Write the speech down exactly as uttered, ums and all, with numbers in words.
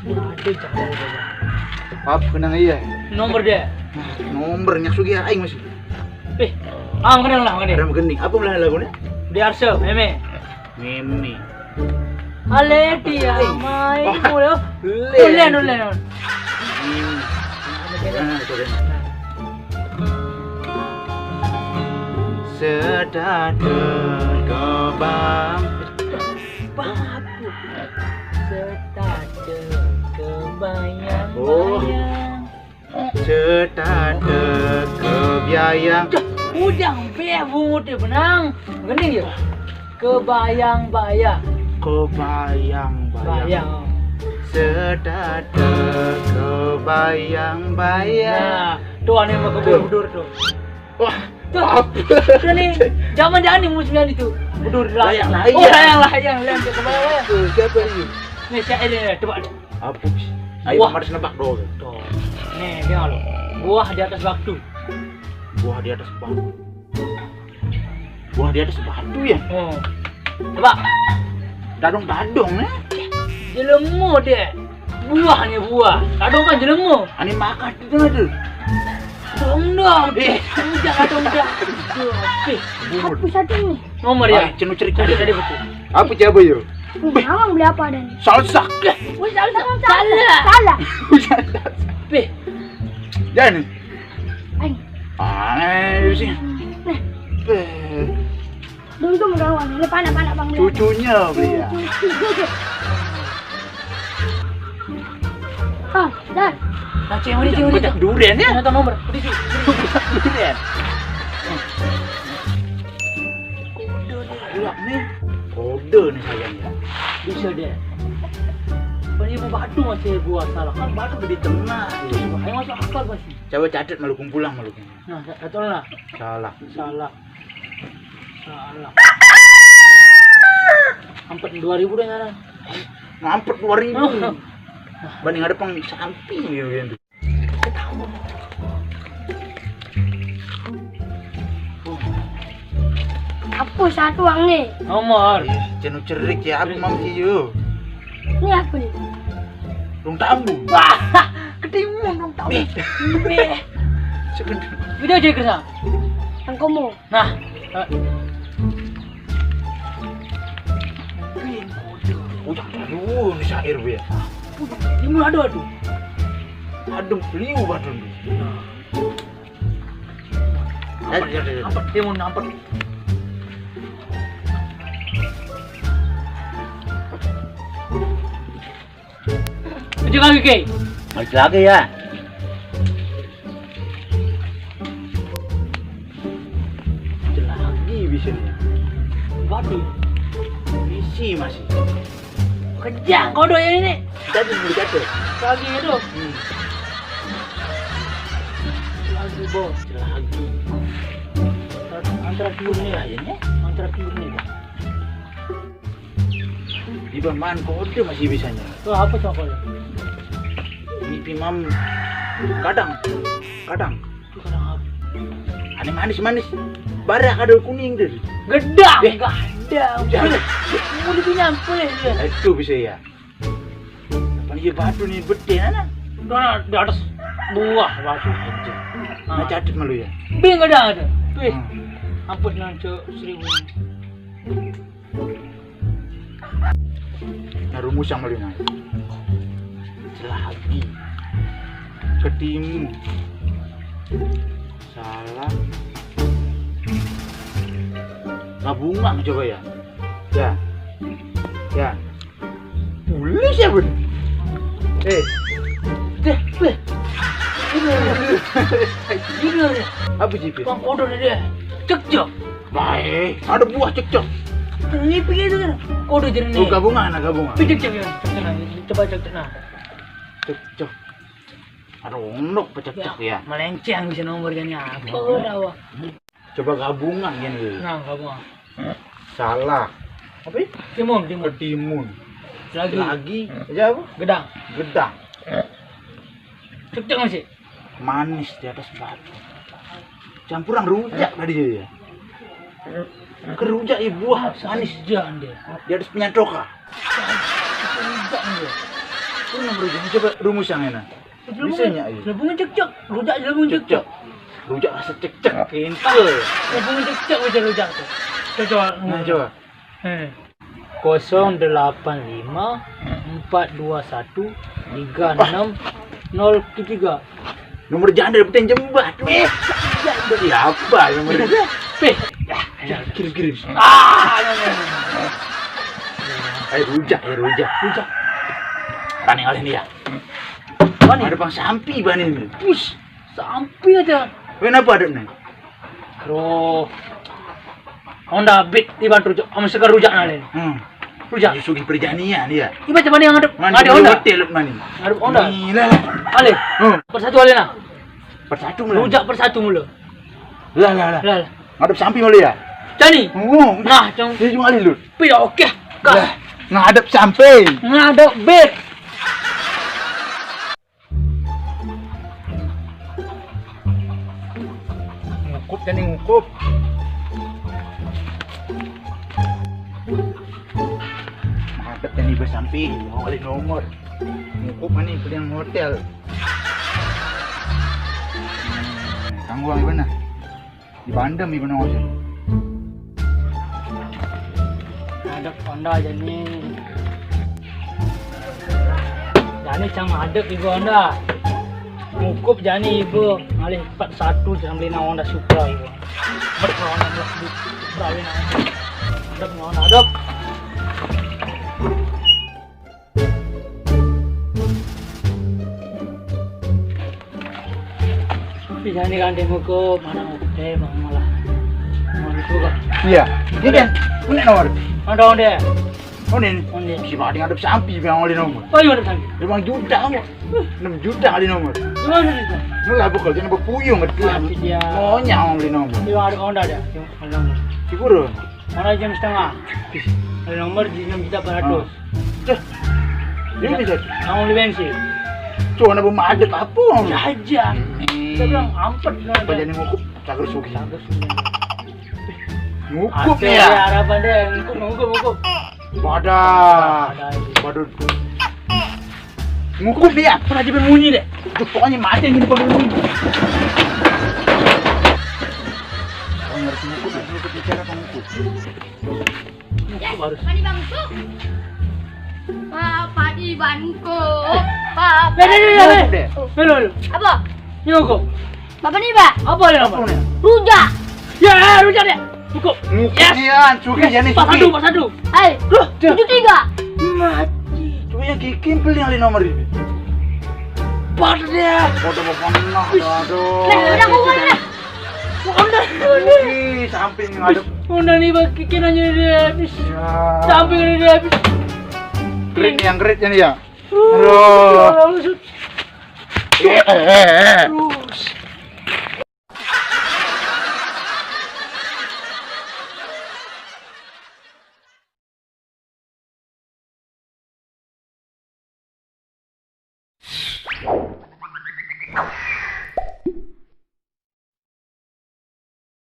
Ada cara. Apa kenang iya? Nomor dia. Nomor nyak sugi aing masih. Eh, ah, mengenang lah, mengenang. Ada mengening. Apa mulai lagunya? Di Arse, Meme. Meme. Ale dia main mulu. Ulen, ulen. Meme. Nah, itu kan. Sedadak kebang. Bagus. Sedadak kebayang-bayang. Oh. Sedadak kebiayang. Udah, udah, bungut dia benang. Gini ya. Kebayang-bayang. Kebayang-bayang. Bayang. Sedadak kebayang-bayang. Nah, tuh aneh mah kebur-kebur tuh. Wah, tuh. Apa? Tuh nih, zaman jangan nih musim itu. Bedur layang. Layang, layang. Oh, layang, layang, layang. Tuh, kebayang, layang. Tuh, siapa ini? Nih, syair ini, coba. Apa sih? Ayo, harus nebak dulu. Tuh. Nih, dia lo. Buah di atas batu. Buah di atas batu. Buah di atas batu ya? Oh. Coba. Dadong-dadong nih. Jelemu deh. Buah nih buah. Dadong kan jelemu. Ani makan itu tuh. Dong dong. Eh. Udah dadong udah. Aduh, apa satu nih? Nomor ya. Ayo, cenu cerik tadi betul. Apa coba yo? Nawang beli apa dan? Salsa. Wih, salsa. Salah. Salah. Jangan. Ayo. Ayo sih. Nah. Dulu tuh merawat. Ini panak-panak bang. Cucunya beli ya. Ah, dan. Nah, cewek ini, cewek ini. Durian ya? Nomor. Udah sih. Durian. Kode nih, gelap nih. Kode nih sayang ya. Bisa deh. Ini mau batu masih gua salah kan batu di tengah. Ayo masuk akal pasti. Coba catat malu kumpulan malu. Nah, betul lah. Salah. Salah. Salah. Empat dua ribu deh ngarang. Ngampet dua ribu. Banding ada pang samping gitu kan. Apa satu angin? Nomor. Cenu cerik ya, apa mam sih yo? Ini apa nih? Dong tambu. Wah, ketimun dong tambu. Nih. Nih. Sebentar. Video aja kerja. Angkomo. Nah. Ujang dulu nih syair be. Ini ada tuh. Adem beliau badan. Ampet, ampet, dia mau nampet. Lanjut lagi, Kei. Lanjut lagi ya. Lanjut lagi bisa nih. Waduh. Isi masih. Kejang kodok ini nih. Kita tuh beli kacau. Lagi itu. Hmm. Lagi bos. Lagi. Antara tiur nih ya. Antara tiur nih. Di baman kode masih bisanya. Tuh apa tuh kode? Ini pimam kadang, kadang. Itu kadang apa? Ane manis-manis. Bara kadal kuning deh. Gedang, eh. Gadang. Jangan. Mau dibinyang boleh ya. Itu bisa ya. Apa iya batu nih bete ana? Nah, di atas buah batu. Nah, catat malu ya. Bing ada ada. Wih. Hmm. Ampun nanco seribu. Nah, rumus yang paling naik. Selagi ketimu salah gabungan coba ya. Ya. Ya. Tulis ya, Bun. Eh. Deh, deh. Ini. Ini. Apa sih, Bang? Kodok dia. Cekcok. Baik, ada buah cekcok. Ini pikir itu kan. Kodok jadi nih. Oh, gabungan, nah, gabungan. Cekcok ya. Cekcok nah. Coba cekcok nah. Cekcok. Ada unduk pecekcok ya. Melenceng bisa nomor jadi apa? Coba gabungan gini. Nah, gabungan. Salah. Apa itu? Timun, timun. Ketimun. Lagi. Lagi. Aja apa? Gedang. Gedang. Cekcok masih. Manis di atas batu. Campuran rujak tadi ya. Ke rujak ya buah manis. Jangan deh. Di atas penyantoka. Rujak dia. Ku nomor rujak, coba rumus yang enak. Bisa nyak, iya. Gabungan cekcok, rujak gabungan cekcok. Cekcok. Rujak rasa cekcok, kental. Gabungan cekcok, rujak, rujak tuh. Coba. Nah, coba. Eh. Kosong delapan lima empat dua satu tiga enam nol tiga. Nomor janda dapetin jembat. Eh, janda ya apa nomor? Eh, ya, ya, kirim, kirim. Ah, no, no, no. Eh, rujak, eh, rujak, rujak. Tani ngalih nih ya. Mana? Ada bang sampi bani ini. Pus, sampi aja. Kenapa ada nih? Roh. Honda Beat di bantu rujak, sama segar rujak ngalih. Hmm. Rujak. Sugih perjanian dia. Iba coba nih ngadep. Mandi ada Honda. Hotel mani. Ngadep Honda. Nih lah. Ale. Hmm. Persatu ale nah. Persatu mula. Rujak persatu mula. Lah, lah, lah. Lah, lah. Ngadep sampi mula ya? Jani. Oh. Nah, cong. Dia cuma ale lu. Pira oke. Kak. Lah. Ngadep sampi. Ngadep Beat. Ngukup jani ngukup. Ngadep jani iba sampi, mau ngalih nomor. Ngukup mani pilihan hotel. Tangguang iba nah. Dibandem iba nongosin. Ngadep Honda jani. Jani cang ngadep iba Honda. Ngukup jani iba ngalih empat satu jang beli nang Honda Supra iba. Bet Honda Supra iba nang. Ngadep Honda ngadep. Bisa nih kan demo ke mana oke bang malah. Mau itu kok. Iya. Ini kan. Ini nomor. Ada onde. Oh, ini. Onde. Si Mati ngadep sampi bang oleh nomor. Oh iya ada sampi. Lima juta kok. Enam juta kali nomor. Gimana sih? Lu lah bakal jangan berpuyung ngerti lah. Tapi dia. Maunya oleh nomor. Iya ada onda ada. Ada nomor. Syukur. Mana jam setengah. Ada nomor di enam juta empat ratus. Dah. Ini bisa. Yang mau bensin. Cuma nabung macet apa? Ya aja. Kita bilang ampet. Apa jadi ngukup? Cager sugi. Cager sugi. Ngukup nih ya. Harapan deh, ngukup, ngukup, ngukup. Wadah. Wadah. Ngukup nih ya. Pernah jadi bunyi deh. Duh, pokoknya mati yang gini pakai bunyi. Orang harus ngukup, harus ngukup bicara apa ngukup. Yes, harus. Padi bangku. Pak, padi bangku. Pak, deh, deh, deh, deh. Deh. Halo, halo. Apa? Ini ngukup. Bapak nih, Pak. Apa ya, apa? Rujak. Ya, rujak deh. Cukup. Yes. Iya, cukup ya nih. Empat satu, empat satu. Hai. Loh, tujuh tiga. Mati. Coba yang Kiki beli yang nomor ini. Pada deh. Foto mau kemana? Aduh. Nah, udah mau mana? Udah, udah. Ih, samping ngadep. Udah nih, Bang Kiki nanya dia habis. Ya. Samping udah dia habis. Gerit nih, yang geritnya nih ya. Aduh. Aduh. Eh, eh, eh, eh. Aduh.